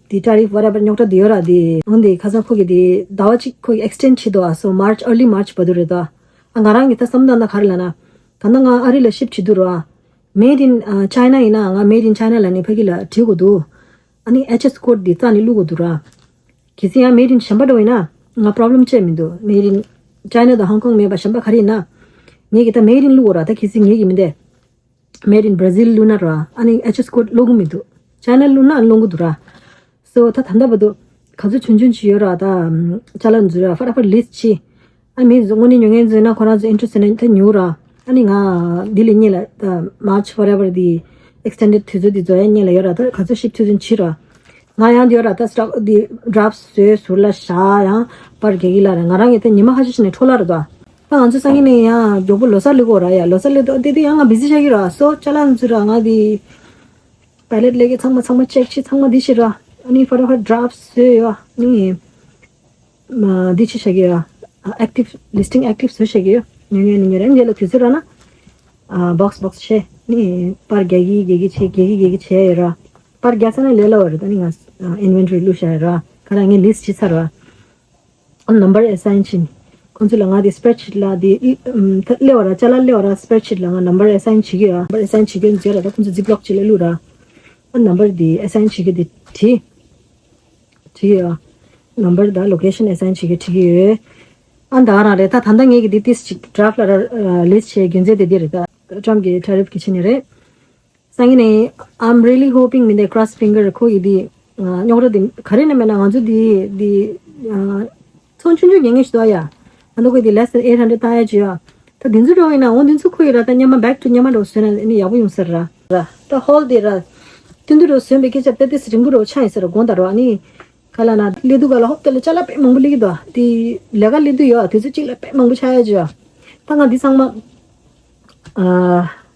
འདི་ཊེ་རིཕ་whatever རྙོག་དྲ་འདི་ཡོད་ར། འདི་འོང་འདི་ཁ་སང་ཁོ་གི་འདི་ཟླ་བ་གཅིག་ཁོ་གི་ཨེག་སི་ཊེན་ཌི་བྱས་འདུག་ཨ་སོ་མར་ཆི་early March བར་དུ་རེད་ད། ཨ་ང་རང་གི་ད་བསམ་སྟངས་ད་ག་རེ་ལབ་ན། ད་ལྟ་ང་ཨ་རི་ལ་ཤིབ་བྱེད་དུས་ར། Made in China ཡིན་ན་ང་Made in China ལབ་ནས་ཕ་གི་ལ་བྲིས་དགོས་འདུག་ཨ་ནི་ཨེཆ་ཨེས་ཀོཌ་འདི་རྩ་ནས་བླུག་དགོས་འདུག་ར། གལ་སྲིད་ཡང་Made in གཞན་པ་འདྲ་བོ་ཡིན་ན་ང་པོ་རོབ་ལེམ་ཅི་ཡང་མི་འདུག Made in China དང་Hong Kong མེད་པ་གཞན་པ་ག་རེ་ཡིན་ན། ངེད་ཀྱི་ད་Made in བླུག་དགོས་ར། ད་གལ་སྲིད་ངེད་ཀྱི་མི་འདུག Made in Brazil བླུག་ན་ར་ཨ་ནི་ཨེཆ་ཨེས་ཀོཌ་བླུག་གི་མི་འདུག China བླུག་ན་ཨ་ནི་བླུག་གི་འདུག་ར། ད་ད་ལྟ་བར་དུ་ག་ཚོད་ཆུང་ཆུང་ཅིག་ཡོད་ར། ད་ཅ་ལག་འཛུལ་ར་ཕར་ཕར་ལིས་ཊི་བྱེད། ཨ་མི་དངོས་གནས་ཉོ་མཁན་ཚོས་ན་ཁོ་རང་ཚོ་ཨིན་ཊི་རེ་སི་ཊི་ཡོད་ན་ད་ཉོ་ར། ཨ་ནི་ང་འདི་ལས་སྔོན་ལ་ད་March forever དེ་ཨེག་སི་ཊེན་ཌེཌ་དུས་ཚོད་དེ་རྫོགས་ཡ་སྔོན་ལ་ཡོད་ར། ད་ག་ཚོད་ཤིབ་ཆུང་ཆུང་བྱེད་ར། ང་ཡང་འདི་ཡོད་ར། ད་སི་ཊོག་དེ་ཌོབ་བཟོས་ཟུར་ལ་བཞག་ཡང་པར་རྒྱག་གི་ལ་ར། ང་རང་གིས་ད་ཉི་མ་ཁ་ཤས་ཤིག་ནས་འཕྲོ་བརླག་རེད་ད། ད་ང་ཚོ་སང་ཉིན་ནས་ཡང་མགྱོགས་པོ་ལོ་གསར་སླེབས་ཀྱི་ཡོད་ར། ཡ་ལོ་གསར་སླེབས་དུས་དེ་དུས་ཡང་ང་བི་ཟི་ཆགས་ཀྱི་ར། སོ་ཅ་ལག་འཛུལ་ར། ང་དེ་པེ་ལེཊ་ལས་ཀྱི་ཚང་མ་ཚང་མ་ཅེག་བྱེད། ཚང་མ་འདི་བྱེད་ར། ཨ་ནི་ཕར་ཕར་ཌོབ་བཟོས་ཡོད། ཨ་ནི་མ་འདི་བྱེད་བཞག་གི་ཡོད། ཨེག་ཊིབ་ལིས་ཊིང་ཨེག་ཊིབ་བཟོས་བཞག་གི་ཡོད། ཉོ་མཁན་ནི་ཉོ་ར། འདི་ལ་དུས་ཚོད་རག་ན་ཨ་བོག་སི་བོག་སི་བྱས་ནི་པར་རྒྱག་གི་རྒྱག་གི་བྱས། རྒྱག་གི་རྒྱག་གི་བྱས་ཡོད་ར། པར་རྒྱག་ཚར་ན་ལས་སླ་བ་རེད། ད་ནི་ང་ཨིན་ཝེན་ཊོ་རི་བླུགས་བཞག་ཡོད་ར། ག་ལ་ངས་ལིས་ཊི་བྱས་ཚར་བ། ཨ་ནམ་བར་ཨེ་སའིན་བྱེད། ཁོང་ཚོ་ལ་ང་དེ་སི་པེ་རེད་ཤིཊ་ལ་དེ་ཨི་ཨམ་ད་སླེབས་པ་ར། ཅ་ལག་སླེབས་པ་ར་སི་པེ་རེད་ཤིཊ་ལ་ང་ནམ་བར་ཨེ་སའིན་བྱེད་ཀྱི་ཡོད། ནམ་བར་ཨེ་སའིན་བྱེད་ཀྱི་ཡོད་ཟེར་ར། ད་ཁོང་ཚོ་ཛིབ་ལོག་ཅིག་ལ་བླུགས་ར། ཨ་ནམ་བར་དེ་ཨེ་སའིན་བྱེད་ཀྱི་དེ་བྲིས། བྲིས་ཡོད། ནམ་བར་དང་ལོ་ཀེ་ཤན་ཨེ་སའིན་བྱེད་ཀྱི་བྲིས་ཀྱི་ཡོད། ཨ་ད་ག་རང་རེད། ད་ད་ལྟ་ངས་ཀྱི་དེ་ཏིས་ཅིག་ཌོབ་ལ་ར་ལིས་ཊི་བྱས། རྒྱུ་མཚན་དེ་འདི་རེད། ད་ཊམ་གྱི་ཊེ་རིཕ་གི་ཆེད་ནས་རེད། སང་ཉིན་ནས་I'm really hoping མིན་ཏེ་cross finger ཁོ་ཡི་དེ་རྙོག་དྲ་དེ་ག་རེ་ནས་མེད་ན། ང་ཚོ་དེ་དེ་ཚོང་ཆུང་ཆུང་ཉན་ངེས་ཤིག་འདུག་ཡ། ཨ་ནི་ཁོ་ཡི་དེ་less than eight hundred བཏང་ཡ་ཅིག་ཡོད། ད་དེ་ཚོ་འགྲོ་ཡིན་ན་འོ་དེ་ཚོ་ཁོ་ཡི་ར། ད་སྔོན་མ་back to སྔོན་མ་འགྲོ་བཟོས་ན་ཨ་ནི་ཡག་པོ་ཡོང་ས་རེད་ར། ད་ཧོལ་དེ་ར་ཏིན་ཏིན་འགྲོ་བཟོས་པའི་སྐད་ཆ་དཔེ་དེ་རིང་པོ་འགྲོ་ཆགས་ཡིན་ས་རེད། དགོངས་དག་རོགས། ཨ་ནི་ག་ལ་ན་སླེབས་དུས་ག་ལ་ཧོབ་དེ་ལ་ཅ་ལག་དཔེ་མང་པོ་སླེབས་ཀྱི་འདུག་དེ་ལས་ཀ་སླེབས་དུས་ཡོད། དུས་ཚོད་གཅིག་ལ་དཔེ་མང་པོ་ཆགས་ཡ་ཅིག་ཡོད། ད་ང་འདི་ཚང་མ་ཨ་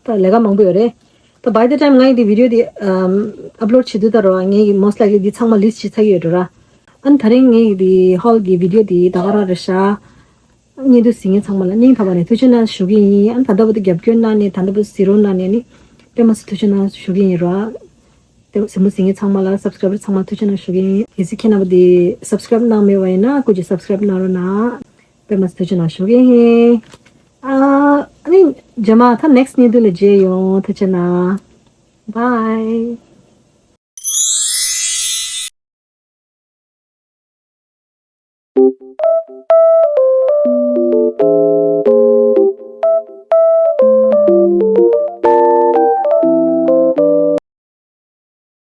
ད་ལས་ཀ་མང་པོ་ཡོད་རེད། ད་by the time ང་ཡི་འདི་བི་ཌི་ཡོ་འདི་ཨམ་ཨབ་ལོཌ་བྱེད་དུས་ད་རོ། ངས་ཀྱི་most likely འདི་ཚང་མ་ལིས་ཊི་བྱེད་ཚར་གྱི་ཡོད་འགྲོ་ར། ཨ་ནི་ད་རིང་ངས་ཀྱི་འདི་ཧོལ་གྱི་བི་ཌི་ཡོ་འདི་ད་ག་རང་རེད་ཤག་བརྙན་ཐུང་གཟིགས་མཁན་ཚང་མ་ལ་སྙིང་ཐག་པ་ནས་ཐུགས་རྗེ་གནང་ཞུ་གི་ཡིན། ཨ་ནི་ད་ལྟ་བར་དུ་རྒྱབ་སྐྱོར་གནང་ནས་ད་ལྟ་བར་དུ་གཟིགས་རོགས་གནང་ནས་ནི་དཔེ་མ་སྲིད་ཐུགས་རྗེ་གནང་ཞུ་གི་ཡིན་ར། དེ་གཟིགས་མོ་གཟིགས་མཁན་ཚང་མ་ལ་སབ་སི་ཀ་རའེབ་ཚང་མ་ཐུགས་རྗེ་གནང་ཞུ་གི་ཡིན། གལ་སྲིད་ཁྱེད་རྣམ་པ་དེ་སབ་སི་ཀ་རའེབ་གནང་མེད་པ་ཡིན་ན་སྐུ་མཁྱེན་སབ་སི་ཀ་རའེབ་གནང་རོགས་གནང་། དཔེ་མ་སྲིད་ཐུགས་རྗེ་གནང་ཞུ་གི་ཡིན། ཨ་ཨ་ནི་རྗེས་མ་ད་ནེག་སི་ཊི་བརྙན་ཐུང་ལ་མཇལ་ཡོང་། ཐུགས་རྗེ་གནང་། Bye.